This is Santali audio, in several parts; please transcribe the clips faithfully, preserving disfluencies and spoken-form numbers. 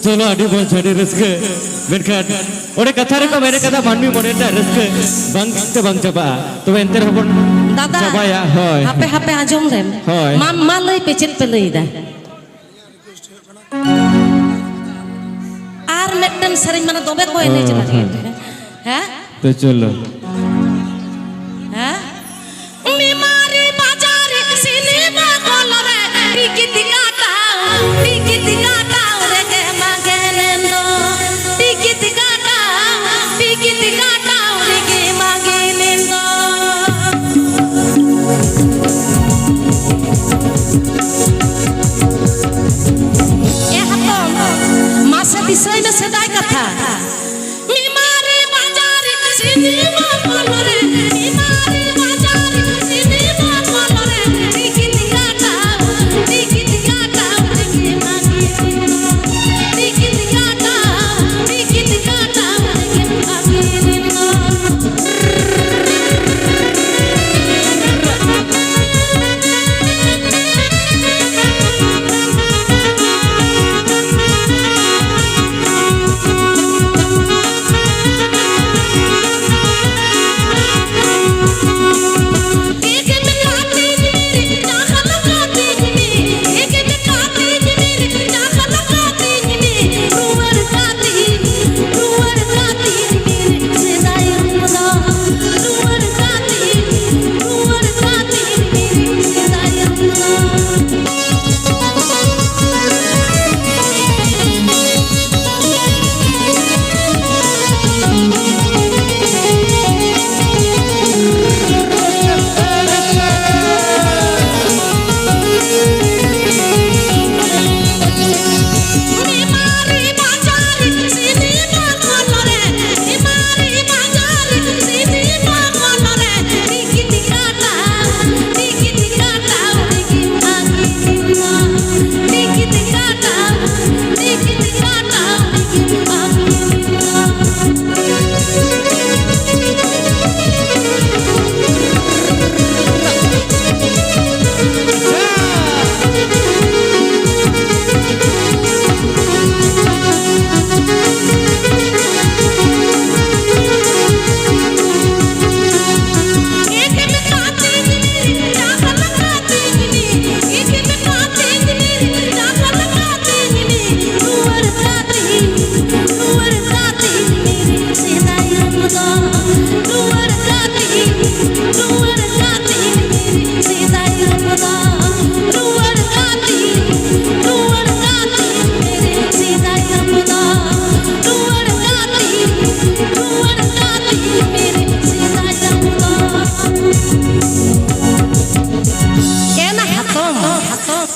ᱪᱚᱞᱚ, ᱟᱹᱰᱤ ᱢᱚᱡᱽ, ᱟᱹᱰᱤ ᱨᱟᱹᱥᱠᱟᱹ᱾ ᱢᱮᱱᱠᱷᱟᱱ ᱚᱸᱰᱮ ᱠᱟᱛᱷᱟ ᱨᱮᱠᱚ ᱢᱮᱱ ᱠᱟᱫᱟ, ᱢᱟᱹᱱᱢᱤ ᱢᱚᱱᱮ ᱨᱮᱱᱟᱜ ᱨᱟᱹᱥᱠᱟᱹ ᱵᱟᱝ ᱛᱮ ᱵᱟᱝ ᱪᱟᱵᱟᱜᱼᱟ᱾ ᱛᱚᱵᱮ ᱮᱱᱛᱮ ᱨᱮᱦᱚᱸ ᱵᱚᱱ ᱫᱟᱫᱟ, ᱪᱟᱵᱟᱭᱟ᱾ ᱦᱳᱭ᱾ ᱦᱟᱯᱮ, ᱦᱟᱯᱮ, ᱟᱸᱡᱚᱢ ᱞᱮᱢ᱾ ᱦᱳᱭ᱾ ᱢᱟ, ᱢᱟ, ᱞᱟᱹᱭ ᱯᱮ, ᱪᱮᱫ ᱯᱮ ᱞᱟᱹᱭ ᱮᱫᱟ? ᱟᱨ ᱢᱤᱫᱴᱮᱱ ᱥᱮᱨᱮᱧ, ᱢᱟᱱᱮ, ᱫᱚᱢᱮ ᱠᱚ ᱮᱱᱮᱡ ᱚ, ᱞᱟᱹᱜᱤᱫ᱾ ᱦᱮᱸ᱾ ᱦᱮᱸ? ᱛᱚ ᱪᱚᱞᱚ᱾ ᱦᱮᱸ? ᱢᱤᱢᱟᱨᱤ ᱵᱟᱡᱟᱨ ᱥᱤᱱᱮᱢᱟ ᱦᱚᱞ ᱨᱮ ᱴᱤᱠᱤᱴ ᱠᱟᱴᱟᱣ, ᱴᱤᱠᱤᱴ ᱠᱟᱴᱟᱣ ᱨᱮᱜᱮ ᱢᱟᱜᱮᱱᱮᱱ ᱫᱚ, ᱴᱤᱠᱤᱴ ᱠᱟᱴᱟᱣ, ᱴᱤᱠᱤᱴ ᱠᱟᱴᱟᱣ ᱨᱮᱜᱮ ᱢᱟᱜᱮᱱᱮᱱ ᱫᱚ᱾ ᱮ ᱦᱟᱛᱚᱢ, ᱢᱟᱥᱮ ᱫᱤᱥᱟᱹᱭ ᱢᱮ ᱥᱮᱫᱟᱭ ᱠᱟᱛᱷᱟ᱾ ᱢᱤᱢᱟᱨᱤ ᱵᱟᱡᱟᱨ ᱥᱤᱱᱮᱢᱟ ᱨᱩᱣᱟᱹᱲ ᱠᱟᱹᱛᱤᱧ, ᱨᱩᱣᱟᱹᱲ ᱠᱟᱹᱛᱤᱧ ᱢᱮᱨᱮ ᱥᱮᱫᱟᱭ ᱟᱢ ᱫᱚ᱾ ᱨᱩᱣᱟᱹᱲ ᱠᱟᱹᱛᱤᱧ, ᱨᱩᱣᱟᱹᱲ ᱠᱟᱹᱛᱤᱧ ᱢᱮᱨᱮ ᱥᱮᱫᱟᱭ ᱟᱢ ᱫᱚ᱾ ᱮᱱᱟ ᱦᱟᱛᱚᱢ,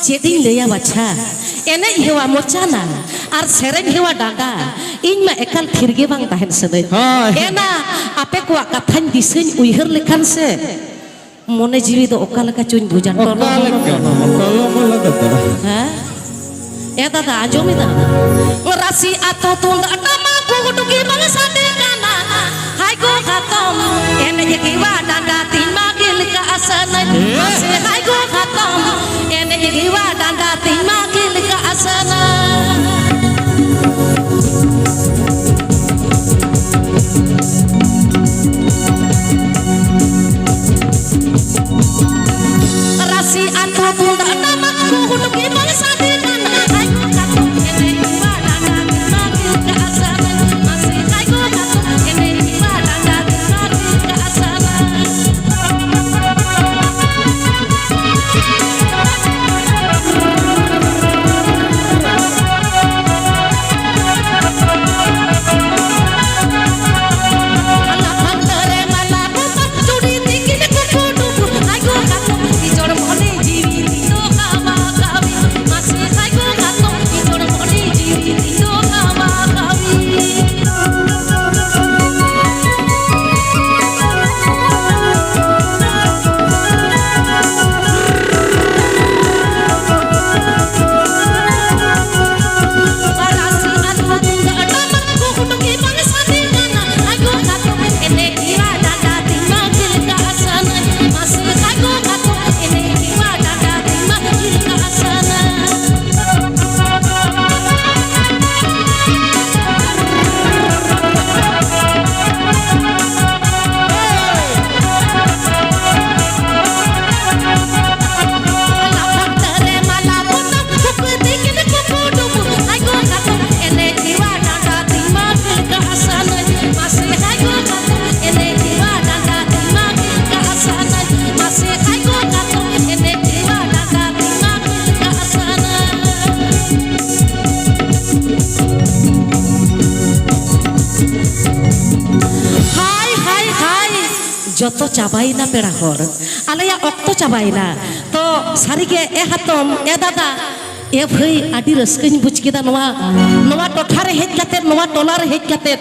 ᱪᱮᱫ ᱤᱧ ᱞᱟᱹᱭᱟ ᱵᱟᱪᱷᱟ, ᱮᱱᱮᱡ ᱦᱮᱣᱟ ᱢᱚᱪᱟᱱᱟ ᱟᱨ ᱥᱮᱨᱮᱧ ᱦᱮᱣᱟ ᱰᱟᱸᱰᱟ, ᱤᱧ ᱢᱟ ᱮᱠᱟᱞ ᱛᱷᱤᱨ ᱜᱮ ᱵᱟᱝ ᱛᱟᱦᱮᱱ ᱥᱟᱹᱱᱟᱹᱧ᱾ ᱦᱳᱭ᱾ ᱮᱱᱟ ᱟᱯᱮ ᱠᱚᱣᱟᱜ ᱠᱟᱛᱷᱟᱧ ᱫᱤᱥᱟᱹᱧ ᱩᱭᱦᱟᱹᱨ ᱞᱮᱠᱷᱟᱱ ᱥᱮ, ᱢᱚᱱᱮ ᱡᱤᱣᱤ ᱫᱚ ᱚᱠᱟ ᱞᱮᱠᱟ ᱪᱚᱧ ᱵᱩᱡᱟ, ᱚᱠᱟ ᱴᱚᱞᱚ ᱞᱮᱠᱟ? ᱢᱚᱞᱚ᱾ ᱴᱚᱞᱚ ᱢᱚᱞᱚ ᱫᱚ ᱵᱟᱝ᱾ ᱦᱮᱸ? ᱮ ᱫᱟᱫᱟ, ᱟᱸᱡᱚᱢ ᱮᱫᱟ? ᱨᱟᱥᱤ ᱟᱛᱳ ᱛᱩᱢᱫᱟᱜ ᱴᱟᱢᱟᱠ ᱜᱩᱰᱩᱜᱤ ᱵᱟᱝ ᱥᱟᱰᱮ ᱠᱟᱱᱟ᱾ ᱦᱟᱭ ᱜᱚ ᱦᱟᱛᱚᱢ, ᱮᱱᱮᱡ ᱦᱮᱣᱟ ᱰᱟᱸᱰᱟ ᱛᱤᱧ ᱢᱟ ᱜᱤᱞ ᱠᱟᱜ ᱥᱟᱱᱟᱧ᱾ ᱮ? ᱢᱟᱥᱮ ᱦᱟᱭ ᱜᱚ ᱦᱟᱛᱚᱢ, ᱮᱱᱮᱡ ᱦᱮᱣᱟ ᱰᱟᱸᱰᱟ ᱛᱤᱧ ᱢᱟ ᱜᱤᱞ ᱠᱟᱜ ᱥᱟᱱᱟᱧ᱾ ᱨᱟᱥᱤ ᱟᱛᱳ ᱛᱩᱢᱫᱟᱜ ᱴᱟᱢᱟᱠ ᱠᱚ ᱦᱩᱰᱩᱠ ᱮᱢᱟᱱ ᱥᱟᱰᱮ ᱠᱟᱱᱟ᱾ ᱟᱭᱳ ᱛᱟᱠᱚ ᱮᱱᱮᱡ ᱵᱟᱲᱟ ᱠᱟᱛᱮ ᱢᱟ ᱜᱤᱞ ᱠᱟᱜ ᱥᱟᱱᱟᱧ᱾ ᱢᱟᱥᱮ ᱟᱭᱳ ᱛᱟᱠᱚ ᱮᱱᱮᱡ ᱵᱟᱲᱟ ᱠᱟᱛᱮ ᱢᱟ ᱜᱤᱞ ᱠᱟᱜ ᱥᱟᱱᱟᱧ᱾ ᱡᱚᱛᱚ ᱪᱟᱵᱟᱭᱮᱱᱟ ᱯᱮᱲᱟ ᱦᱚᱲ, ᱟᱞᱮᱭᱟᱜ ᱚᱠᱛᱚ ᱪᱟᱵᱟᱭᱮᱱᱟ᱾ ᱛᱚ ᱥᱟᱹᱨᱤᱜᱮ ᱮ ᱦᱟᱛᱚᱢ, ᱮ ᱫᱟᱫᱟ, ᱮ ᱵᱷᱟᱹᱭ, ᱟᱹᱰᱤ ᱨᱟᱹᱥᱠᱟᱹᱧ ᱵᱩᱡᱽ ᱠᱮᱫᱟ ᱱᱚᱣᱟ, ᱱᱚᱣᱟ ᱴᱚᱴᱷᱟ ᱨᱮ ᱦᱮᱡ ᱠᱟᱛᱮ, ᱱᱚᱣᱟ ᱴᱚᱞᱟ ᱨᱮ ᱦᱮᱡ ᱠᱟᱛᱮ᱾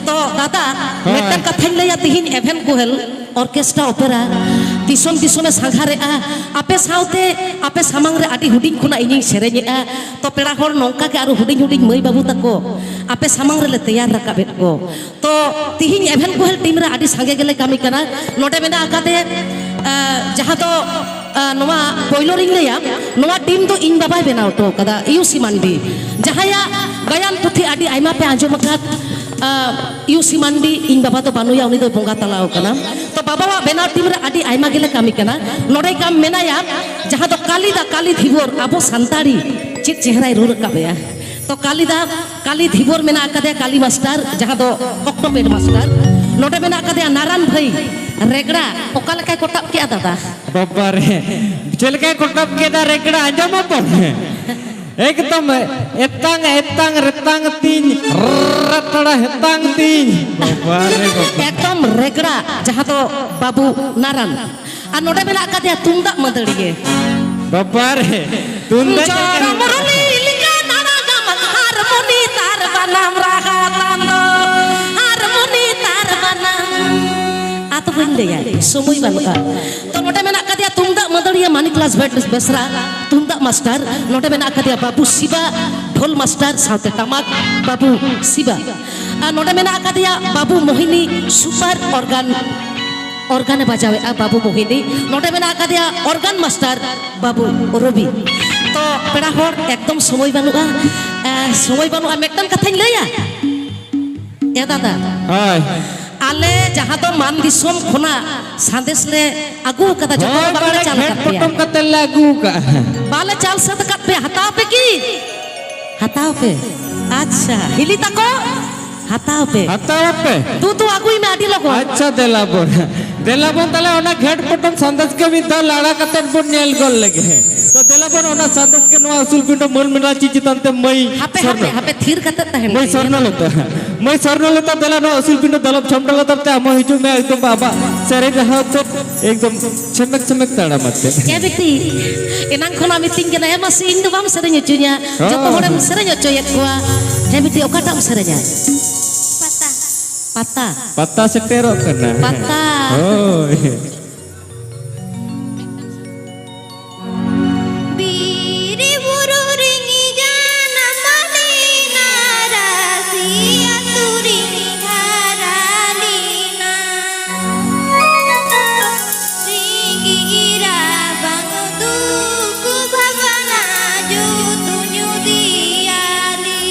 ᱛᱚ ᱫᱟᱫᱟ, ᱦᱳᱭ᱾ ᱢᱤᱫᱴᱟᱝ ᱠᱟᱛᱷᱟᱧ ᱞᱟᱹᱭᱟ, ᱛᱤᱦᱤᱧ ᱮᱵᱷᱮᱱ ᱠᱳᱦᱮᱞ ᱚᱨᱠᱮᱥᱴᱨᱟ ᱚᱯᱮᱨᱟ ᱫᱤᱥᱚᱢ ᱫᱤᱥᱚᱢᱮ ᱥᱟᱸᱜᱷᱟᱨᱮᱜᱼᱟ, ᱟᱯᱮ ᱥᱟᱶᱛᱮ ᱟᱯᱮ ᱥᱟᱢᱟᱝ ᱨᱮ ᱟᱹᱰᱤ ᱦᱩᱰᱤᱧ ᱠᱷᱚᱱᱟᱜ ᱤᱧᱤᱧ ᱥᱮᱨᱮᱧᱮᱜᱼᱟ᱾ ᱛᱚ ᱯᱮᱲᱟ ᱦᱚᱲ, ᱱᱚᱝᱠᱟ ᱜᱮ ᱟᱨᱚ ᱦᱩᱰᱤᱧ ᱦᱩᱰᱤᱧ ᱢᱟᱹᱭ ᱵᱟᱹᱵᱩ ᱛᱟᱠᱚ ᱟᱯᱮ ᱥᱟᱢᱟᱝ ᱨᱮᱞᱮ ᱛᱮᱭᱟᱨ ᱨᱟᱠᱟᱵᱮᱫ ᱠᱚ᱾ ᱛᱚ ᱛᱤᱦᱤᱧ ᱮᱵᱷᱮᱱ ᱠᱳᱦᱮᱞ ᱴᱤᱢ ᱨᱮ ᱟᱹᱰᱤ ᱥᱟᱸᱜᱮ ᱜᱮᱞᱮ ᱠᱟᱹᱢᱤ ᱠᱟᱱᱟ᱾ ᱱᱚᱰᱮ ᱢᱮᱱᱟᱜ ᱟᱠᱟᱫᱮ, ᱟ, ᱡᱟᱦᱟᱸ ᱫᱚ, ᱟ, ᱱᱚᱣᱟ ᱯᱳᱭᱞᱳ ᱨᱤᱧ ᱞᱟᱹᱭᱟ, ᱱᱚᱣᱟ ᱴᱤᱢ ᱫᱚ ᱤᱧ ᱵᱟᱵᱟᱭ ᱵᱮᱱᱟᱣ ᱦᱚᱴᱚ ᱠᱟᱫᱟ, ᱤᱭᱩ ᱥᱤ ᱢᱟᱱᱰᱤ, ᱡᱟᱦᱟᱸᱭᱟᱜ ᱜᱟᱭᱟᱱ ᱯᱩᱛᱷᱤ ᱟᱹᱰᱤ ᱟᱭᱢᱟ ᱯᱮ ᱟᱸᱡᱚᱢ ᱟᱠᱟᱫ᱾ ᱟ, ᱤᱭᱩ ᱥᱤ ᱢᱟᱱᱰᱤ ᱤᱧ ᱵᱟᱵᱟ ᱫᱚ ᱵᱟᱹᱱᱩᱭᱟ, ᱩᱱᱤ ᱫᱚᱭ ᱵᱚᱸᱜᱟ ᱛᱟᱞᱟᱣ ᱠᱟᱱᱟ᱾ ᱛᱚ ᱵᱟᱵᱟᱣᱟᱜ ᱵᱮᱱᱟᱣ ᱴᱤᱢ ᱨᱮ ᱟᱹᱰᱤ ᱟᱭᱢᱟ ᱜᱮᱞᱮ ᱠᱟᱹᱢᱤ ᱠᱟᱱᱟ᱾ ᱱᱚᱰᱮ ᱠᱟᱢ ᱢᱮᱱᱟᱭᱟ, ᱡᱟᱦᱟᱸ ᱫᱚ ᱠᱟᱞᱤᱫᱟ, ᱠᱟᱞᱤ ᱫᱷᱤᱵᱚᱨ, ᱟᱵᱚ ᱥᱟᱱᱛᱟᱲᱤ ᱪᱮᱫ ᱪᱮᱦᱨᱟᱭ ᱨᱩ ᱨᱟᱠᱟᱵ ᱮᱭᱟ᱾ ᱛᱚ ᱠᱟᱞᱤᱫᱟ, ᱠᱟᱞᱤ ᱫᱷᱤᱵᱚᱨ ᱢᱮᱱᱟᱜ ᱟᱠᱟᱫᱮᱭᱟ, ᱠᱟᱞᱤ ᱢᱟᱥᱴᱟᱨ, ᱡᱟᱦᱟᱸ ᱫᱚ ᱚᱠᱴᱳᱯᱮᱰ ᱢᱟᱥᱴᱟᱨ᱾ ᱱᱚᱰᱮ ᱢᱮᱱᱟᱜ ᱟᱠᱟᱫᱮᱭᱟ ᱱᱟᱨᱟᱱ ᱵᱷᱟᱹᱭ ᱨᱮᱜᱽᱲᱟ᱾ ᱚᱠᱟ ᱞᱮᱠᱟᱭ ᱠᱚᱴᱟᱵ ᱠᱮᱜᱼᱟ ᱫᱟᱫᱟ? ᱵᱟᱵᱟ ᱨᱮ, ᱪᱮᱫ ᱞᱮᱠᱟᱭ ᱠᱚᱴᱟᱵ ᱠᱮᱫᱟ ᱨᱮᱜᱽᱲᱟ, ᱟᱸᱡᱚᱢ ᱟᱵᱚᱱ᱾ ᱮᱠᱫᱚᱢ ᱮᱛᱟᱝ ᱮᱛᱟᱝ ᱨᱮᱛᱟᱝ ᱛᱤᱧ, ᱨᱟᱛᱲᱟ ᱦᱮᱛᱟᱝ ᱛᱤᱧ᱾ ᱵᱟᱵᱟ ᱨᱮ ᱵᱟᱵᱟ᱾ ᱮᱠᱫᱚᱢ ᱨᱮᱜᱽᱲᱟ, ᱡᱟᱦᱟᱸ ᱫᱚ ᱵᱟᱹᱵᱩ ᱱᱟᱨᱟᱱ᱾ ᱟᱨ ᱱᱚᱰᱮ ᱢᱮᱱᱟᱜ ᱟᱠᱟᱫᱮᱭᱟ ᱛᱩᱢᱫᱟᱜ ᱢᱟᱹᱫᱟᱹᱲᱤᱭᱟᱹ᱾ ᱵᱟᱵᱟ ᱨᱮ, ᱛᱩᱢᱫᱟᱜ ᱪᱚᱲ ᱢᱩᱨᱞᱤ ᱞᱮᱠᱟ ᱱᱟᱲᱟ ᱜᱟᱢᱟᱢ, ᱦᱟᱨᱢᱳᱱᱤ ᱛᱟᱨ ᱵᱟᱱᱟᱢ ᱨᱟᱦᱟ ᱛᱟᱢ ᱫᱚ, ᱦᱟᱨᱢᱳᱱᱤ ᱛᱟᱨ ᱵᱟᱱᱟᱢ᱾ ᱟᱫᱚ ᱵᱟᱹᱧ ᱞᱟᱹᱭᱟ, ᱥᱚᱢᱚᱭ ᱵᱟᱹᱱᱩᱜᱼᱟ᱾ ᱛᱚ ᱱᱚᱰᱮ ᱢᱮᱱᱟᱜ ᱟᱠᱟᱫᱮᱭᱟ ᱛᱩᱢᱫᱟᱜ ᱢᱟᱹᱫᱟᱹᱲᱤᱭᱟᱹ ᱢᱟᱱᱤᱠ ᱞᱟᱞ ᱵᱮᱥᱨᱟ, ᱛᱩᱢᱫᱟᱜ ᱢᱟᱥᱴᱟᱨ᱾ ᱱᱚᱰᱮ ᱢᱮᱱᱟᱜ ᱟᱠᱟᱫᱮᱭᱟ ᱵᱟᱹᱵᱩ ᱥᱤᱵᱟ, ᱰᱷᱳᱞ ᱢᱟᱥᱴᱟᱨ, ᱥᱟᱶᱛᱮ ᱴᱟᱢᱟᱠ ᱵᱟᱹᱵᱩ ᱥᱤᱵᱟ᱾ ᱟᱨ ᱱᱚᱰᱮ ᱢᱮᱱᱟᱜ ᱟᱠᱟᱫᱮᱭᱟ ᱵᱟᱹᱵᱩ ᱢᱳᱦᱤᱱᱤ, ᱥᱩᱯᱟᱨ ᱚᱨᱜᱟᱱ, ᱚᱨᱜᱟᱱᱮ ᱵᱟᱡᱟᱣᱮᱫᱼᱟ ᱵᱟᱹᱵᱩ ᱢᱳᱦᱤᱱᱤ᱾ ᱱᱚᱰᱮ ᱢᱮᱱᱟᱜ ᱟᱠᱟᱫᱮᱭᱟ ᱚᱨᱜᱟᱱ ᱢᱟᱥᱴᱟᱨ ᱵᱟᱹᱵᱩ ᱨᱚᱵᱤ᱾ ᱛᱚ ᱯᱮᱲᱟ ᱦᱚᱲ, ᱮᱠᱫᱚᱢ ᱥᱚᱢᱚᱭ ᱵᱟᱹᱱᱩᱜᱼᱟ, ᱮ, ᱥᱚᱢᱚᱭ ᱵᱟᱹᱱᱩᱜᱼᱟ᱾ ᱢᱤᱫᱴᱟᱝ ᱠᱟᱛᱷᱟᱧ ᱞᱟᱹᱭᱟ, ᱮ ᱫᱟᱫᱟ, ᱦᱳᱭ᱾ ᱟᱞᱮ ᱡᱟᱦᱟᱸ ᱫᱚ ᱢᱟᱱ ᱫᱤᱥᱚᱢ ᱠᱷᱚᱱᱟᱜ ᱥᱟᱸᱫᱮᱥ ᱞᱮ ᱟᱹᱜᱩ ᱟᱠᱟᱫᱟ, ᱡᱚᱛᱚ ᱦᱳᱭ, ᱦᱚᱲ ᱵᱟᱝᱞᱮ ᱵᱟᱲᱮ ᱪᱟᱞ ᱜᱷᱮᱴ ᱟᱠᱟᱫ ᱯᱮᱭᱟ᱾ ᱯᱚᱴᱚᱢ ᱠᱟᱛᱮ ᱞᱮ ᱟᱹᱜᱩ ᱟᱠᱟᱫᱼᱟ᱾ ᱵᱟᱞᱮ ᱪᱟᱞ ᱥᱟᱹᱛ ᱟᱠᱟᱫ ᱯᱮᱭᱟ, ᱦᱟᱛᱟᱣ ᱯᱮ ᱠᱤ? ᱦᱟᱛᱟᱣ ᱯᱮ᱾ ᱟᱪᱪᱷᱟ, ᱦᱤᱞᱤ ᱛᱟᱠᱚ, ᱦᱟᱛᱟᱣ ᱯᱮ᱾ ᱦᱟᱛᱟᱣ ᱯᱮ᱾ ᱫᱩ ᱫᱩ ᱟᱹᱜᱩᱭ ᱢᱮ ᱟᱹᱰᱤ ᱞᱚᱜᱚᱱ᱾ ᱟᱪᱪᱷᱟ, ᱫᱮᱞᱟ ᱵᱚᱱ, ᱫᱮᱞᱟ ᱵᱚᱱ ᱛᱟᱦᱞᱮ ᱚᱱᱟ ᱜᱷᱮᱴ ᱯᱚᱴᱚᱢ ᱥᱟᱸᱫᱮᱥ ᱜᱮ ᱢᱤᱫ ᱫᱷᱟᱣ ᱞᱟᱲᱟ ᱠᱟᱛᱮ ᱵᱚᱱ ᱧᱮᱞ ᱜᱚᱫ ᱞᱮᱜᱮ᱾ ᱛᱚ ᱫᱮᱞᱟ ᱵᱚᱱ ᱚᱱᱟ ᱥᱟᱸᱫᱮᱥ ᱜᱮ ᱱᱚᱣᱟ ᱩᱥᱩᱞ ᱯᱤᱸᱰᱟᱹ ᱢᱟᱹᱱ ᱢᱮᱱᱟᱜ ᱪᱮᱫ ᱪᱮᱛᱟᱱ ᱛᱮ ᱢᱟᱹᱭ ᱦᱟᱯᱮ, ᱥᱚᱨᱱᱚ᱾ ᱦᱟᱯᱮ, ᱦᱟᱯᱮ, ᱛᱷᱤᱨ ᱠᱟᱛᱮ ᱛᱟᱦᱮᱱ ᱢᱟᱹᱭ ᱯᱮ᱾ ᱥᱚᱨᱱᱚ ᱞᱚᱛᱟ, ᱢᱟᱹᱭ ᱥᱚᱨᱱᱚ ᱞᱚᱛᱟ, ᱫᱮᱞᱟ ᱱᱚᱣᱟ ᱩᱥᱩᱞ ᱯᱤᱸᱰᱟᱹ ᱫᱟᱞᱚᱵ ᱪᱷᱟᱢᱰᱟ ᱞᱟᱛᱟᱨ ᱛᱮ ᱟᱢ ᱦᱚᱸ ᱦᱤᱡᱩᱜ ᱢᱮ, ᱮᱠᱫᱚᱢ ᱟᱵᱟᱜ ᱥᱮᱨᱮᱧ ᱨᱟᱦᱟ ᱟᱛᱮᱫ ᱮᱠᱫᱚᱢ ᱪᱷᱮᱢᱮᱠ ᱪᱷᱮᱢᱮᱠ ᱛᱟᱲᱟᱢ ᱟᱛᱮᱫ᱾ ᱮ ᱵᱤᱴᱤ, ᱮᱱᱟᱝ ᱠᱷᱚᱱᱟᱜ ᱢᱤᱛᱟᱹᱧ ᱠᱟᱱᱟ, ᱮ ᱢᱟᱥᱤ, ᱤᱧ ᱫᱚ ᱵᱟᱢ ᱥᱮᱨᱮᱧ ᱦᱚᱪᱚᱧᱟ᱾ ᱡᱚᱛᱚ ᱦᱚᱸ᱾ ᱦᱚᱲᱮᱢ ᱥᱮᱨᱮᱧ ᱦᱚᱪᱚᱭᱮᱫ ᱠᱚᱣᱟ᱾ ᱦᱮᱸ ᱵᱤᱴᱤ, ᱚᱠᱟᱴᱟᱜ ᱮᱢ ᱥᱮᱨᱮᱧᱟ? ᱯᱟᱛᱟ᱾ ᱯᱟᱛᱟ᱾ ᱯᱟᱛᱟ ᱥᱮᱴᱮᱨᱚᱜ ᱠᱟᱱᱟ᱾ ᱯᱟᱛᱟ᱾ ᱦᱳᱭ᱾ ᱵᱤᱨ ᱵᱩᱨᱩ ᱨᱤᱧ ᱡᱟᱱᱟᱢ ᱞᱮᱱᱟ, ᱨᱟᱹᱥᱤ ᱟᱹᱛᱩ ᱨᱤᱧ ᱦᱟᱨᱟ ᱞᱮᱱᱟ᱾ ᱥᱤᱸᱜᱤ ᱨᱟᱵᱟᱝ ᱫᱩᱠ ᱵᱷᱟᱵᱽᱱᱟ ᱡᱩᱛᱩᱧ ᱫᱤᱭᱟᱞᱤ᱾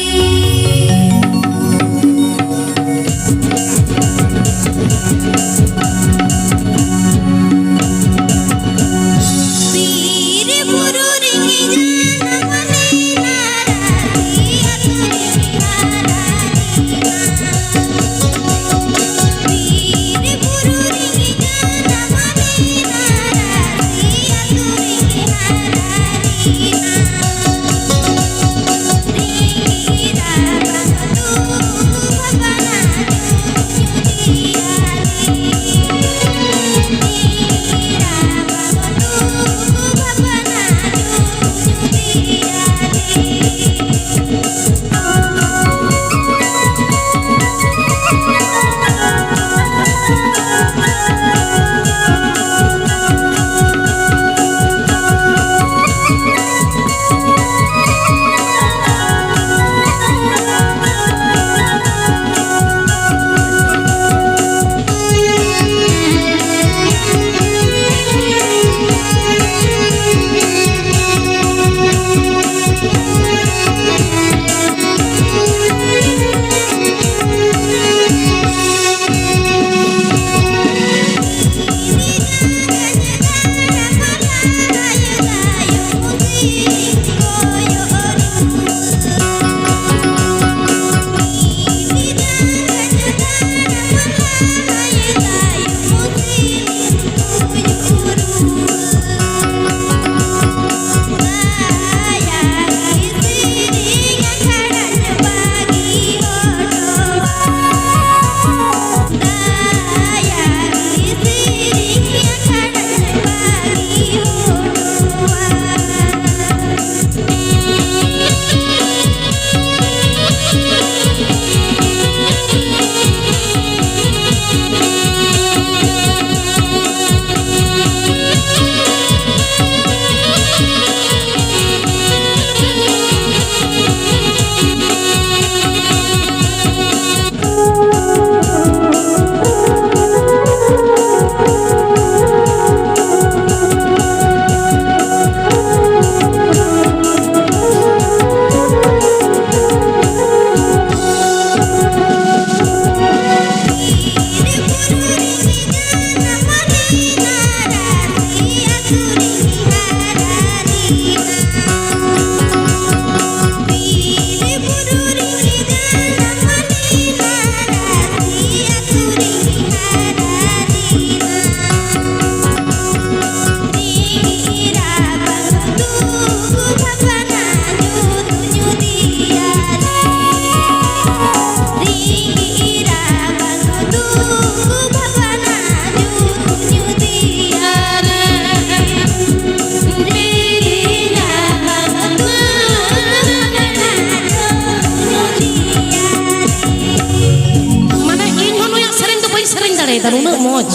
ᱱᱩᱱᱟᱹᱜ ᱢᱚᱡᱽ,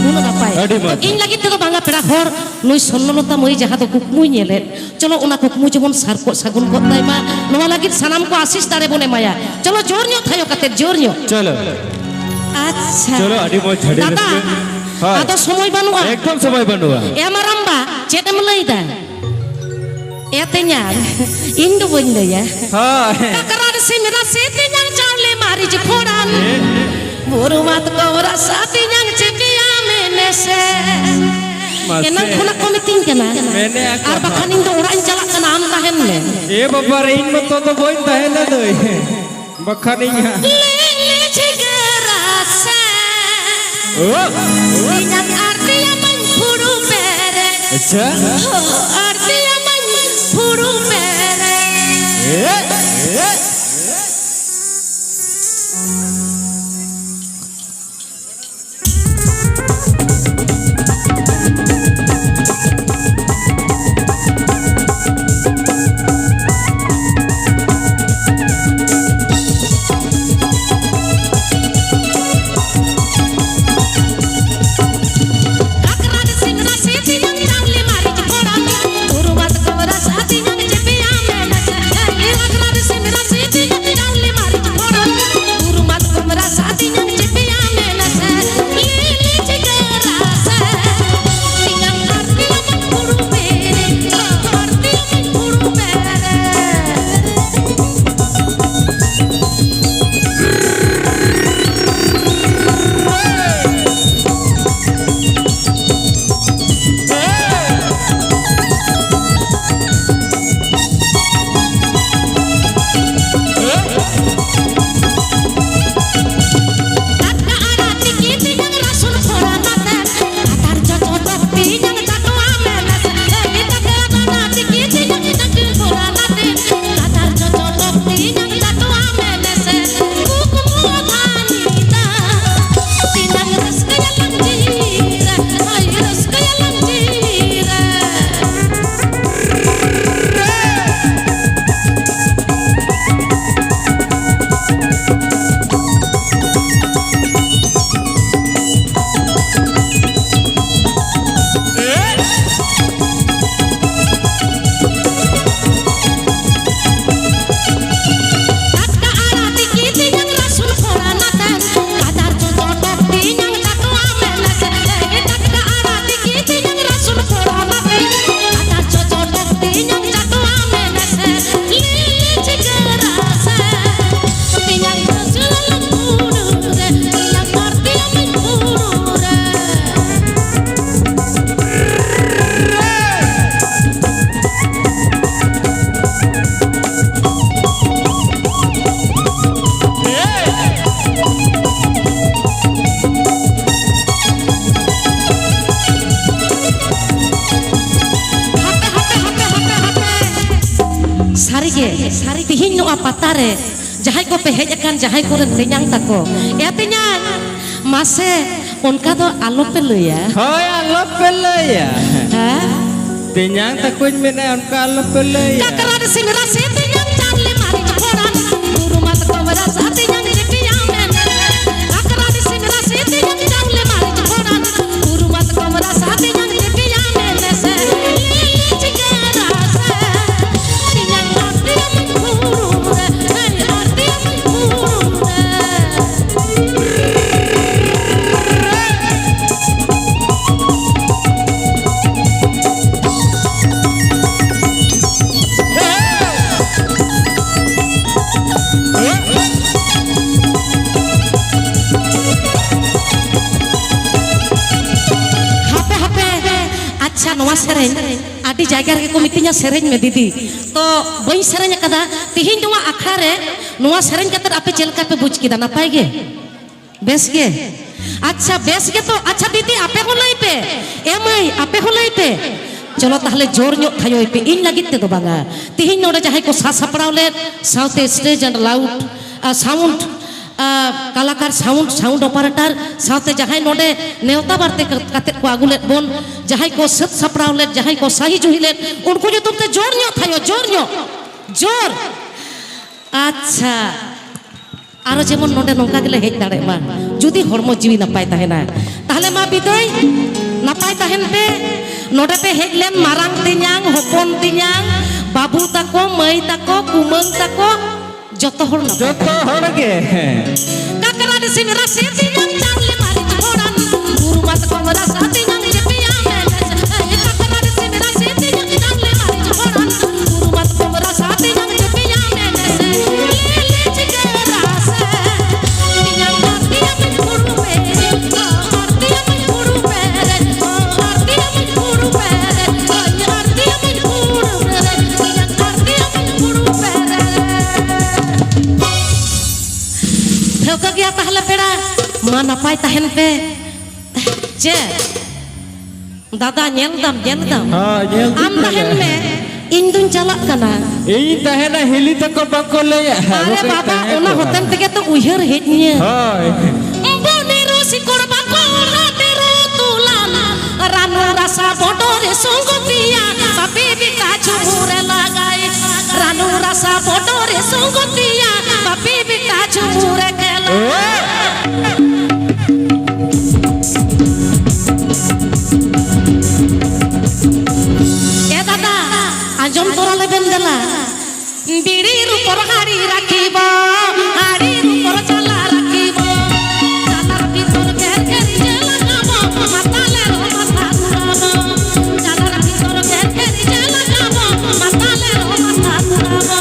ᱱᱩᱱᱟᱹᱜ ᱱᱟᱯᱟᱭ᱾ ᱟᱹᱰᱤ ᱢᱚᱡᱽ᱾ ᱤᱧ ᱞᱟᱹᱜᱤᱫ ᱛᱮᱫᱚ ᱵᱟᱝᱟ, ᱯᱮᱲᱟ ᱦᱚᱲ, ᱱᱩᱭ ᱥᱚᱨᱱᱚᱞᱚᱛᱟ ᱢᱟᱹᱭ ᱡᱟᱦᱟᱸ ᱫᱚ ᱠᱩᱠᱢᱩᱭ ᱧᱮᱞᱮᱫ, ᱪᱚᱞᱚ ᱚᱱᱟ ᱠᱩᱠᱢᱩ ᱡᱮᱢᱚᱱ ᱥᱟᱨ ᱠᱚᱜ ᱥᱟᱹᱜᱩᱱ ᱠᱚᱜ ᱛᱟᱭ ᱢᱟ᱾ ᱱᱚᱣᱟ ᱞᱟᱹᱜᱤᱫ ᱥᱟᱱᱟᱢ ᱠᱚ ᱟᱥᱤᱥ ᱫᱟᱲᱮ ᱵᱚᱱ ᱮᱢᱟᱭᱟ᱾ ᱪᱚᱞᱚ ᱡᱳᱨ ᱧᱚᱜ ᱛᱷᱟᱭᱚ ᱠᱟᱛᱮ, ᱡᱳᱨ ᱧᱚᱜ᱾ ᱪᱚᱞᱚ᱾ ᱟᱪᱪᱷᱟ᱾ ᱪᱚᱞᱚ, ᱟᱹᱰᱤ ᱢᱚᱡᱽ, ᱟᱹᱰᱤ ᱫᱟᱫᱟ, ᱨᱟᱹᱥᱠᱟᱹ᱾ ᱦᱳᱭ᱾ ᱟᱫᱚ ᱥᱚᱢᱚᱭ ᱵᱟᱹᱱᱩᱜᱼᱟ᱾ ᱮᱠᱫᱚᱢ ᱥᱚᱢᱚᱭ ᱵᱟᱹᱱᱩᱜᱼᱟ᱾ ᱮ ᱢᱟᱨᱟᱢᱵᱟ, ᱪᱮᱫ ᱮᱢ ᱞᱟᱹᱭᱫᱟ? ᱮ ᱛᱮᱧᱟᱝ, ᱤᱧ ᱫᱚ ᱵᱟᱹᱧ ᱞᱟᱹᱭᱟ᱾ ᱦᱳᱭ᱾ ᱠᱟᱠᱨᱟᱱ ᱥᱤᱢ ᱨᱟᱥᱮ ᱛᱮᱧᱟᱝ ᱪᱟᱣᱞᱮ ᱢᱟᱹᱨᱤᱪ ᱯᱷᱚᱲᱟᱱ᱾ ᱮ? ᱵᱩᱨᱩ ᱢᱟᱛᱠᱚᱢ ᱨᱟᱥᱟ ᱛᱮᱧᱟᱝ ᱪᱮᱯᱮᱭᱟ ᱢᱮᱱᱮ ᱥᱮ᱾ ᱢᱟᱥᱮ᱾ ᱮᱱᱟᱝ ᱠᱷᱚᱱᱟᱜ ᱠᱚ ᱢᱤᱛᱟᱹᱧ ᱠᱟᱱᱟ᱾ ᱢᱮᱱᱮ ᱟᱠᱚ᱾ ᱟᱨ ᱵᱟᱠᱷᱟᱱ ᱤᱧ ᱫᱚ ᱚᱲᱟᱜ ᱤᱧ ᱪᱟᱞᱟᱜ ᱠᱟᱱᱟ, ᱟᱢ ᱛᱟᱦᱮᱱ ᱢᱮ᱾ ᱮ ᱵᱟᱵᱟ ᱨᱮ, ᱤᱧ ᱢᱚᱛᱚ ᱫᱚ ᱵᱟᱹᱧ ᱛᱟᱦᱮᱱᱟ ᱫᱟᱹᱭ᱾ ᱵᱟᱠᱷᱟᱱ ᱤᱧ ᱦᱟᱸᱜ᱾ ᱞᱤᱞᱤ ᱡᱷᱤᱸᱜᱟᱹ ᱨᱟᱥᱮ᱾ ᱳ᱾ ᱤᱧᱟᱜ ᱟᱨ ᱛᱮᱭᱟᱢᱟᱹᱧ ᱯᱷᱩᱲᱩ ᱯᱮᱨᱮᱡ᱾ ᱟᱪᱪᱷᱟ᱾ ᱦᱳ, ᱟᱨ ᱛᱮᱭᱟᱢᱟᱹᱧ ᱯᱷᱩᱲᱩ ᱯᱮᱨᱮᱡ᱾ ᱮ, ᱮ᱾ ᱥᱟᱹᱨᱤᱜᱮ, ᱥᱟᱹᱨᱤ ᱛᱤᱦᱤᱧ ᱱᱚᱣᱟ ᱯᱟᱛᱟ ᱨᱮ ᱡᱟᱦᱟᱸᱭ ᱠᱚᱯᱮ ᱦᱮᱡ ᱟᱠᱟᱱ, ᱡᱟᱦᱟᱸᱭ ᱠᱚᱨᱮᱱ ᱛᱮᱧᱟᱝ ᱛᱟᱠᱚ, ᱮ ᱛᱮᱧᱟᱝ, ᱢᱟᱥᱮ ᱚᱱᱠᱟ ᱫᱚ ᱟᱞᱚᱯᱮ ᱞᱟᱹᱭᱟ᱾ ᱦᱳᱭ, ᱟᱞᱚᱯᱮ ᱞᱟᱹᱭᱟ᱾ ᱦᱮᱸ? ᱛᱮᱧᱟᱝ ᱛᱟᱠᱚᱧ ᱢᱮᱱᱟ, ᱚᱱᱠᱟ ᱟᱞᱚᱯᱮ ᱞᱟᱹᱭᱟ᱾ ᱠᱟᱠᱨᱟᱴ ᱥᱤᱢ ᱨᱟᱥᱮ ᱛᱮᱧᱟᱝ ᱪᱟᱣᱞᱮ ᱢᱟᱹᱨᱤᱪ ᱯᱷᱚᱲᱟᱱ, ᱵᱩᱨᱩ ᱢᱟᱛᱠᱚᱢ ᱨᱟᱥᱟ ᱛᱮᱧᱟᱝ ᱡᱤᱯᱤᱭᱟ ᱢᱮᱱᱮ᱾ ᱠᱟᱠᱨᱟᱴ ᱥᱤᱢ ᱨᱟᱥᱮ ᱛᱮᱧᱟᱝ ᱪᱟᱣᱞᱮ ᱢᱟᱹᱨᱤᱪ ᱯᱷᱚᱲᱟᱱ, ᱵᱩᱨᱩ ᱢᱟᱛᱠᱚᱢ ᱨᱟᱥᱟ ᱛᱮᱧᱟᱝ ᱡᱤᱯᱤᱭᱟ ᱢᱮᱱᱮ ᱥᱮ᱾ ᱞᱤᱞᱤ ᱪᱤᱠᱟᱹ ᱨᱟᱥᱮ ᱛᱮᱧᱟᱝ ᱟᱨ ᱛᱮᱭᱟᱝ ᱵᱩᱨᱩ ᱨᱮ, ᱦᱮᱸ, ᱟᱨ ᱛᱮᱭᱟᱝ ᱵᱩᱨᱩ ᱨᱮ᱾ ᱦᱟᱯᱮ, ᱦᱟᱯᱮ, ᱟᱪᱪᱷᱟ, ᱱᱚᱣᱟ ᱥᱮᱨᱮᱧ ᱟᱹᱰᱤ ᱡᱟᱭᱜᱟ ᱨᱮᱜᱮ ᱠᱚ ᱢᱤᱛᱟᱹᱧᱟ, "ᱥᱮᱨᱮᱧ ᱢᱮ ᱫᱤᱫᱤ", ᱛᱚ ᱵᱟᱹᱧ ᱥᱮᱨᱮᱧ ᱟᱠᱟᱫᱟ᱾ ᱛᱤᱦᱤᱧ ᱱᱚᱣᱟ ᱟᱠᱷᱲᱟ ᱨᱮ ᱱᱚᱣᱟ ᱥᱮᱨᱮᱧ ᱠᱟᱛᱮ ᱟᱯᱮ ᱪᱮᱫ ᱞᱮᱠᱟ ᱯᱮ ᱵᱩᱡᱽ ᱠᱮᱫᱟ? ᱱᱟᱯᱟᱭ ᱜᱮ? ᱵᱮᱥ ᱜᱮ? ᱟᱪᱪᱷᱟ, ᱵᱮᱥ ᱜᱮ ᱛᱚ᱾ ᱟᱪᱪᱷᱟ ᱫᱤᱫᱤ, ᱟᱯᱮ ᱦᱚᱸ ᱞᱟᱹᱭ ᱯᱮ, ᱮ ᱢᱟᱹᱭ, ᱟᱯᱮ ᱦᱚᱸ ᱞᱟᱹᱭ ᱯᱮ᱾ ᱪᱚᱞᱚ ᱛᱟᱦᱞᱮ ᱡᱳᱨ ᱧᱚᱜ ᱛᱷᱟᱭᱚᱭ ᱯᱮ, ᱤᱧ ᱞᱟᱹᱜᱤᱫ ᱛᱮᱫᱚ ᱵᱟᱝᱟ᱾ ᱛᱤᱦᱤᱧ ᱱᱚᱰᱮ ᱡᱟᱦᱟᱸᱭ ᱠᱚ ᱥᱟᱡᱽ ᱥᱟᱯᱲᱟᱣ ᱞᱮᱫ, ᱥᱟᱶᱛᱮ stage and loud, ᱟ, sound, ᱟ, ᱠᱟᱞᱟᱠᱟᱨ, sound, sound operator, ᱥᱟᱶᱛᱮ ᱡᱟᱦᱟᱸᱭ ᱱᱚᱰᱮ ᱱᱮᱣᱛᱟ ᱵᱟᱨᱛᱮ ᱠᱟ-, ᱠᱟᱛᱮᱫ ᱠᱚ ᱟᱹᱜᱩ ᱞᱮᱫ ᱵᱚᱱ, ᱡᱟᱦᱟᱸᱭ ᱠᱚ ᱥᱟᱹᱛ ᱥᱟᱯᱲᱟᱣ ᱞᱮᱫ, ᱡᱟᱦᱟᱸᱭ ᱠᱚ ᱥᱟᱹᱦᱤ ᱡᱩᱦᱤ ᱞᱮᱫ, ᱩᱱᱠᱩ ᱧᱩᱛᱩᱢ ᱛᱮ ᱡᱳᱨ ᱧᱚᱜ ᱛᱷᱟᱭᱚ, ᱡᱳᱨ ᱧᱚᱜ, ᱡᱳᱨ᱾ ᱟᱪᱪᱷᱟ, ᱟᱨᱚ ᱡᱮᱢᱚᱱ ᱱᱚᱰᱮ ᱱᱚᱝᱠᱟ ᱜᱮᱞᱮ ᱦᱮᱡ ᱫᱟᱲᱮᱜ ᱢᱟ, ᱡᱩᱫᱤ ᱦᱚᱲᱢᱚ ᱡᱤᱣᱤ ᱱᱟᱯᱟᱭ ᱛᱟᱦᱮᱱᱟ᱾ ᱛᱟᱦᱞᱮ ᱢᱟ ᱵᱤᱫᱟᱹᱭ, ᱱᱟᱯᱟᱭ ᱛᱟᱦᱮᱱ ᱯᱮ᱾ ᱱᱚᱰᱮ ᱯᱮ ᱦᱮᱡ ᱞᱮᱱ ᱢᱟᱨᱟᱝ ᱛᱮᱧᱟᱝ, ᱦᱚᱯᱚᱱ ᱛᱮᱧᱟᱝ, ᱵᱟᱹᱵᱩ ᱛᱟᱠᱚ, ᱢᱟᱹᱭ ᱛᱟᱠᱚ, ᱠᱩᱢᱟᱹᱝ ᱛᱟᱠᱚ, ᱡᱚᱛᱚ ᱦᱚᱲ ᱱᱟᱯᱟᱭ᱾ ᱡᱚᱛᱚ ᱦᱚᱲ ᱜᱮ᱾ ᱠᱟᱠᱨᱟᱴ ᱥᱤᱢ ᱨᱟᱥᱮ ᱛᱮᱧᱟᱝ ᱪᱟᱣᱞᱮ ᱢᱟᱹᱨᱤᱪ ᱯᱷᱚᱲᱟᱱ, ᱵᱩᱨᱩ ᱢᱟᱛᱠᱚᱢ ᱨᱟᱥᱟ ᱛᱮᱧᱟᱝ ᱡᱤᱯᱤᱭᱟ ᱢᱮᱱᱮ ᱥᱮ᱾ ᱠᱟᱠᱨᱟᱴ ᱥᱤᱢ ᱨᱟᱥᱮ ᱛᱮᱧᱟᱝ ᱪᱟᱣᱞᱮ ᱢᱟᱹᱨᱤᱪ ᱯᱷᱚᱲᱟᱱ, ᱵᱩᱨᱩ ᱢᱟᱛᱠᱚᱢ ᱨᱟᱥᱟ ᱛᱮᱧᱟᱝ ᱡᱤᱯᱤᱭᱟ ᱢᱮᱱᱮ ᱥᱮ᱾ ᱞᱤᱞᱤ ᱪᱤᱠᱟᱹ ᱨᱟᱥᱮ ᱛᱮᱧᱟᱝ ᱟᱨ ᱛᱮᱭᱟᱝ ᱯᱷᱩᱲᱩ ᱢᱮ, ᱟᱨ ᱛᱮᱭᱟᱝ ᱯᱷᱩᱲᱩ ᱢᱮ, ᱟᱨ ᱛᱮᱭᱟᱝ ᱯᱷᱩᱲᱩ ᱢᱮ, ᱟᱨ ᱛᱮᱭᱟᱝ ᱯᱷᱩᱲᱩ ᱢᱮ᱾ ᱴᱷᱟᱹᱣᱠᱟᱹ ᱜᱮᱭᱟ ᱛᱟᱦᱞᱮ ᱯᱮᱲᱟ, ᱢᱟ ᱱᱟᱯᱟᱭ ᱛᱟᱦᱮᱱ ᱯᱮ᱾ ᱪᱮᱫ? ᱫᱟᱫᱟ, ᱧᱮᱞ ᱫᱟᱢ, ᱧᱮᱞ ᱫᱟᱢ? ᱦᱳᱭ, ᱧᱮᱞ ᱫᱟᱹᱧ ᱟᱢ ᱛᱟᱦᱮᱱ ᱛᱟᱦᱞᱮ᱾ ᱢᱮ, ᱤᱧ ᱫᱩᱧ ᱪᱟᱞᱟᱜ ᱠᱟᱱᱟ᱾ ᱤᱧ ᱛᱟᱦᱮᱱᱟ, ᱦᱤᱞᱤ ᱛᱟᱠᱚ ᱵᱟᱠᱚ ᱞᱟᱹᱭᱟ᱾ ᱟᱨᱮ ᱵᱟᱠᱚ ᱵᱟᱵᱟ, ᱛᱟᱦᱮᱸ ᱚᱱᱟ ᱠᱚᱜᱼᱟ᱾ ᱦᱚᱛᱮᱱ ᱛᱮᱜᱮ ᱛᱚ ᱩᱭᱦᱟᱹᱨ ᱦᱮᱡ ᱤᱧᱟᱹ᱾ ᱦᱳᱭ᱾ ᱵᱚᱱᱤ ᱨᱩ ᱥᱤᱠᱚᱲ ᱵᱟᱠᱚᱲ ᱟᱛᱮ ᱨᱩ ᱛᱩᱞᱟᱱ, ᱨᱟᱱᱩ ᱨᱟᱥᱟ ᱵᱚᱰᱚᱨᱮ ᱥᱚᱝᱜᱚᱛᱤᱭᱟ, ᱵᱟᱯᱤ ᱵᱤᱴᱟ ᱡᱷᱩᱢᱩᱨᱮ ᱞᱟᱜᱟᱭ᱾ ᱨᱟᱱᱩ ᱨᱟᱥᱟ ᱵᱚᱰᱚᱨᱮ ᱥᱚᱝᱜᱚᱛᱤᱭᱟ, ᱵᱟᱯᱤ ᱵᱤᱴᱟ ᱡᱷᱩᱢᱩᱨᱮ ᱠᱷᱮᱞᱟ᱾ ᱮ ᱫᱟᱫᱟ, ᱟᱸᱡᱚᱢ ᱛᱚᱨᱟ ᱞᱮᱵᱮᱱ ᱫᱮᱞᱟ᱾ ᱵᱤᱲᱤ ᱨᱩᱯᱚᱨ ᱦᱟᱲᱤ ᱨᱟᱠᱷᱤᱵ, ᱦᱟᱲᱤ ᱨᱩᱯᱚᱨ ᱪᱟᱞᱟ ᱨᱟᱠᱷᱤᱵ, ᱪᱟᱞᱟᱨ ᱵᱷᱤᱛᱚᱨ ᱜᱷᱮᱨ ᱜᱷᱮᱨ ᱡᱮ ᱞᱟᱜᱟᱵ, ᱢᱟᱛᱟᱞᱮ ᱨᱚ ᱢᱟᱛᱟ ᱠᱩᱲᱟᱵ, ᱪᱟᱞᱟᱨ ᱵᱷᱤᱛᱚᱨ ᱜᱷᱮᱨ ᱜᱷᱮᱨ ᱡᱮ ᱞᱟᱜᱟᱵ, ᱢᱟᱛᱟᱞᱮ ᱨᱚ ᱢᱟᱛᱟ ᱠᱩᱲᱟᱵ᱾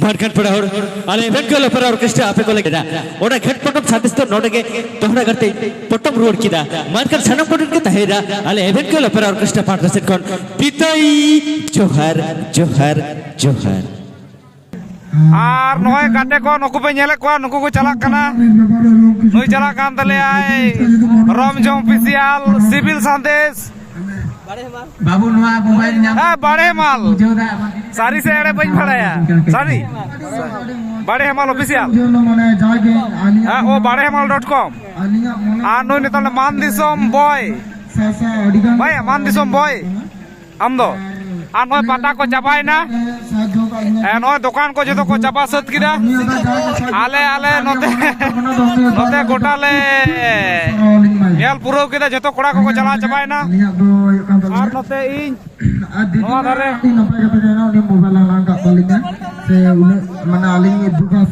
ᱢᱮᱱᱠᱷᱟᱱ ᱯᱮᱲᱟ ᱦᱚᱲ, ᱟᱞᱮ ᱮᱵᱷᱮᱱ ᱠᱚ ᱞᱚᱯᱮᱨᱟ ᱚᱨᱠᱮᱥᱴᱨᱟ ᱟᱯᱮ ᱠᱚ ᱞᱟᱹᱜᱤᱫ ᱚᱱᱟ ᱜᱷᱟᱹᱴ ᱯᱚᱴᱚᱢ ᱥᱟᱸᱫᱮᱥ ᱫᱚ ᱱᱚᱰᱮ ᱜᱮ ᱫᱚᱦᱲᱟ ᱜᱟᱨᱛᱮ ᱯᱚᱴᱚᱢ ᱨᱩᱣᱟᱹᱲ ᱠᱮᱫᱟ᱾ ᱢᱮᱱᱠᱷᱟᱱ ᱥᱟᱱᱟᱢ ᱠᱚᱴᱷᱮᱱ ᱜᱮ ᱛᱟᱦᱮᱸᱭᱮᱱᱟ ᱟᱞᱮ ᱮᱵᱷᱮᱱ ᱠᱚ ᱞᱚᱯᱮᱨᱟ ᱚᱨᱠᱮᱥᱴᱨᱟ ᱯᱟᱦᱴᱟ ᱥᱮᱫ ᱠᱷᱚᱱ ᱵᱤᱫᱟᱹᱭ᱾ ᱡᱚᱦᱟᱨ, ᱡᱚᱦᱟᱨ, ᱡᱚᱦᱟᱨ᱾ ᱟᱨ ᱱᱚᱜᱼᱚᱭ ᱜᱟᱛᱮ ᱠᱚ ᱱᱩᱠᱩ ᱯᱮ ᱧᱮᱞᱮᱫ ᱠᱚᱣᱟ, ᱱᱩᱠᱩ ᱠᱚ ᱪᱟᱞᱟᱜ ᱠᱟᱱᱟ᱾ ᱱᱩᱭ ᱪᱟᱞᱟᱜ ᱠᱟᱱ ᱛᱟᱞᱮᱭᱟᱭ ᱨᱚᱢ ᱡᱚᱝ ᱚᱯᱷᱤᱥᱤᱭᱟᱞ ᱥᱤᱵᱤᱞ ᱥᱟᱸᱫᱮᱥ᱾ ᱵᱟᱹᱵᱩ, ᱱᱚᱣᱟ ᱢᱳᱵᱟᱭᱤᱞ ᱧᱟᱢ ᱦᱮᱸ, ᱵᱟᱲᱮ ᱢᱟᱞ᱾ ᱵᱩᱡᱷᱟᱹᱣ ᱫᱟ? ᱥᱟᱹᱨᱤ ᱥᱮ ᱮᱲᱮ ᱵᱟᱹᱧ ᱵᱟᱲᱟᱭᱟ᱾ ᱥᱟᱹᱨᱤ? ᱵᱟᱲᱮ ᱢᱟᱞ ᱚᱯᱷᱤᱥᱤᱭᱟᱞ᱾ ᱢᱟᱱᱮ ᱡᱟᱜᱮ ᱟᱹᱞᱤᱧᱟᱜ ᱦᱮᱸ, ᱳ, ᱵᱟᱲᱮ ᱢᱟᱞ ᱰᱚᱴ ᱠᱚᱢ᱾ ᱟᱹᱞᱤᱧᱟᱜ ᱢᱚᱱᱮ ᱟᱨ ᱱᱩᱭ ᱱᱤᱛᱚᱜ ᱫᱚ ᱢᱟᱱ ᱫᱤᱥᱚᱢ ᱵᱚᱭ᱾ ᱥᱟᱥᱟ ᱟᱹᱰᱤ ᱜᱟᱱ ᱵᱷᱟᱭ, ᱢᱟᱱ ᱫᱤᱥᱚᱢ ᱵᱚᱭ᱾ ᱟᱢ ᱫᱚ? ᱟᱨ ᱱᱚᱜᱼᱚᱭ ᱯᱟᱛᱟ ᱠᱚ ᱪᱟᱵᱟᱭᱮᱱᱟ᱾ ᱦᱮᱸ, ᱱᱚᱜᱼᱚᱭ ᱫᱚᱠᱟᱱ ᱠᱚ ᱡᱚᱛᱚ ᱠᱚ ᱪᱟᱵᱟ ᱥᱟᱹᱛ ᱠᱮᱫᱟ᱾ ᱟᱞᱮ, ᱟᱞᱮ ᱱᱚᱛᱮ, ᱱᱚᱛᱮ ᱜᱚᱴᱟ ᱞᱮ ᱧᱮᱞ ᱯᱩᱨᱟᱹᱣ ᱠᱮᱫᱟ, ᱡᱚᱛᱚ ᱠᱚᱲᱟ ᱠᱚᱠᱚ ᱪᱟᱞᱟᱣ ᱪᱟᱵᱟᱭᱮᱱᱟ᱾ ᱟᱨ ᱱᱚᱛᱮ ᱤᱧ ᱱᱚᱣᱟ ᱫᱷᱟᱨᱮ᱾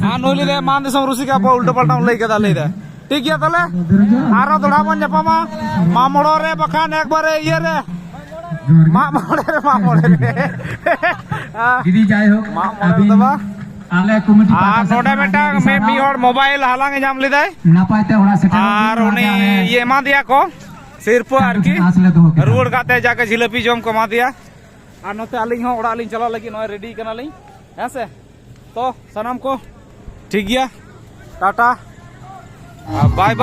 ᱟᱨ ᱱᱩᱭ ᱞᱟᱹᱭ ᱫᱟᱭ, ᱢᱟᱱ ᱫᱤᱥᱚᱢ ᱨᱩᱥᱤᱠᱟ ᱵᱚ ᱩᱞᱴᱟᱹ ᱯᱟᱞᱴᱟᱢ ᱞᱟᱹᱭ ᱠᱮᱫᱟ, ᱞᱟᱹᱭ ᱫᱟᱭ᱾ ᱴᱷᱤᱠ ᱜᱮᱭᱟ, ᱛᱟᱦᱞᱮ ᱟᱨᱚ ᱫᱚᱲᱦᱟ ᱵᱚᱱ ᱧᱟᱯᱟᱢᱟ᱾ ᱢᱟᱢᱚᱲᱚ ᱨᱮ ᱵᱟᱠᱷᱟᱱ ᱮᱠᱵᱟᱨᱮ ᱤᱭᱟᱹ ᱨᱮ᱾ ᱢᱟᱜ ᱢᱚᱬᱮ ᱨᱮ, ᱢᱟᱜ ᱢᱚᱬᱮ ᱨᱮ᱾ ᱫᱤᱫᱤ, ᱡᱟᱭᱦᱳᱠ, ᱢᱟᱜ ᱢᱚᱬᱮ ᱨᱮᱫᱚ ᱟᱹᱵᱤᱱ ᱵᱟᱝ᱾ ᱟᱞᱮ ᱠᱚᱢᱤᱴᱤ ᱟᱨ ᱯᱟᱦᱴᱟ ᱥᱮᱫ ᱱᱚᱰᱮ ᱠᱷᱚᱱ ᱢᱤᱫᱴᱟᱝ ᱟᱹᱰᱤ ᱢᱤ-, ᱥᱟᱨᱦᱟᱣ᱾ ᱢᱤᱫ ᱦᱚᱲ ᱢᱳᱵᱟᱭᱤᱞ ᱦᱟᱞᱟᱝ ᱮ ᱧᱟᱢ ᱞᱮᱫᱟᱭ᱾ ᱱᱟᱯᱟᱭ ᱛᱮ ᱚᱲᱟᱜ ᱥᱮᱴᱮᱨᱚᱜ ᱟᱨ ᱵᱤᱱ, ᱩᱱᱤ ᱡᱟᱦᱟᱸ ᱨᱮ ᱤᱭᱟᱹ ᱮᱢᱟ ᱫᱮᱭᱟ ᱠᱚ ᱥᱤᱨᱯᱟᱹ ᱪᱟᱸᱫᱳ ᱟᱨᱠᱤ᱾ ᱴᱷᱮᱱ ᱟᱸᱥ ᱞᱮ ᱫᱚᱦᱚ ᱠᱮᱫᱟ᱾ ᱨᱩᱣᱟᱹᱲ ᱠᱟᱛᱮ ᱡᱟᱜᱮ ᱡᱷᱤᱞᱟᱹᱯᱤ ᱡᱚᱢ ᱠᱚ ᱮᱢᱟ ᱫᱮᱭᱟ᱾ ᱟᱨ ᱱᱚᱛᱮ ᱟᱹᱞᱤᱧ ᱦᱚᱸ ᱚᱲᱟᱜ ᱞᱤᱧ ᱪᱟᱞᱟᱜ ᱞᱟᱹᱜᱤᱫ ᱱᱚᱜᱼᱚᱭ ᱨᱮᱰᱤ ᱠᱟᱱᱟᱞᱤᱧ, ᱦᱮᱸ ᱥᱮ᱾ ᱛᱚ ᱥᱟᱱᱟᱢ ᱠᱚ ᱴᱷᱤᱠ ᱜᱮᱭᱟ, ᱴᱟᱴᱟ, ᱟᱨ ᱵᱟᱭ ᱵᱟᱭ᱾